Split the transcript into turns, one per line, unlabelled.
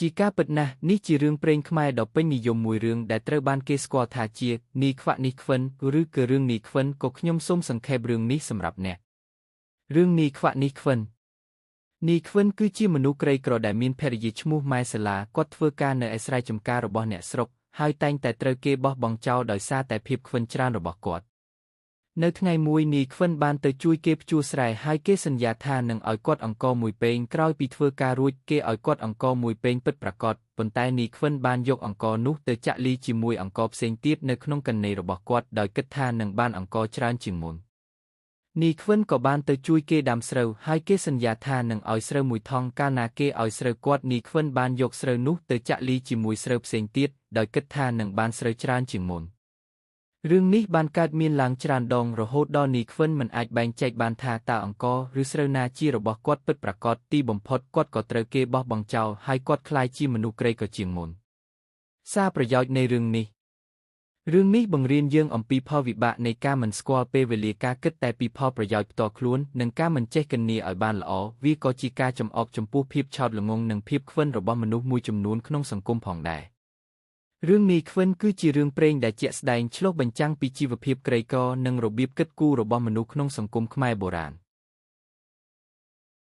ជាការពិតណាស់នេះជារឿងព្រេងខ្មែរដ៏ពេញនិយមមួយរឿងដែលត្រូវបានគេស្គាល់ថាជានីខ្វាក់នេះខ្វិនឬគឺរឿងនីខ្វិនក៏ខ្ញុំសូមសង្ខេបរឿងនេះសម្រាប់អ្នករឿងនីខ្វាក់នេះខ្វិននីខ្វិនគឺជាមនុស្សក្រីក្រដែលមានភរិយាឈ្មោះម៉ែសាឡាគាត់ធ្វើការនៅឯស្រែចម្ការរបស់អ្នកស្រុកហើយតែងតែត្រូវគេបោះបង់ចោលដោយសារតែភាពខ្វិនច្រើនរបស់គាត់នៅថ្ងៃមួយនីខ្វិនបានទៅជួយគេភ្ជួរស្រែហើយគេសន្យាថានឹងឲ្យគាត់អង្ករមួយពែងក្រោយពីធ្វើការរួចគេឲ្យគាត់អង្ករមួយពែងពិតប្រាកដប៉ុន្តែនីខ្វិនបានយកអង្ករនោះទៅចាក់លីជាមួយអង្ករផ្សេងទៀតនៅក្នុងកន្នែរបស់គាត់ដោយគិតថានឹងបានអង្ករច្រើនជាងមុននីខ្វិនក៏បានទៅជួយគេដាំស្រូវហើយគេសន្យាថានឹងឲ្យស្រូវមួយថង់កាលណាគេឲ្យស្រូវគាត់នីខ្វិនបានយកស្រូវនោះទៅចាក់លីជាមួយស្រូវផ្សេងទៀតដោយគិតថានឹងបានស្រូវច្រើនជាងមុនរឿងនេះបានកើតមានឡើងច្រើនដងរហូតដល់នីខ្វិនមិនអាចបែងចែកបានថាតើអង្ករឬស្រូវណាជារបស់គាត់ពិតប្រាកដទីបំផុតគាត់ក៏ត្រូវគេបោះបង់ចោលហើយគាត់ក្លាយជាមនុស្សក្រីក្រជាងមុនសារប្រយោជន៍នៃរឿងនេះរឿងនេះបង្រៀនយើងអំពីផលវិបាកនៃការមិនស្គាល់ពេលវេលាការគិតតែពីផលប្រយោជន៍ផ្ទាល់ខ្លួននិងការមិនចេះគណនាឲ្យបានល្អវាក៏ជាការចំអកចំពោះភាពឆោតល្ងង់និងភាពខ្វិនរបស់មនុស្សមួយចំនួនក្នុងសង្គមផងដែររឿងនីខ្វិនគឺជារឿងព្រេងដែលជាក់ស្ដែងឆ្លុះបញ្ចាំងពីជីវភាពក្រីក្រនិងរបៀបគិតគូររបស់មនុស្សក្នុងសង្គមខ្មែរបុរាណ។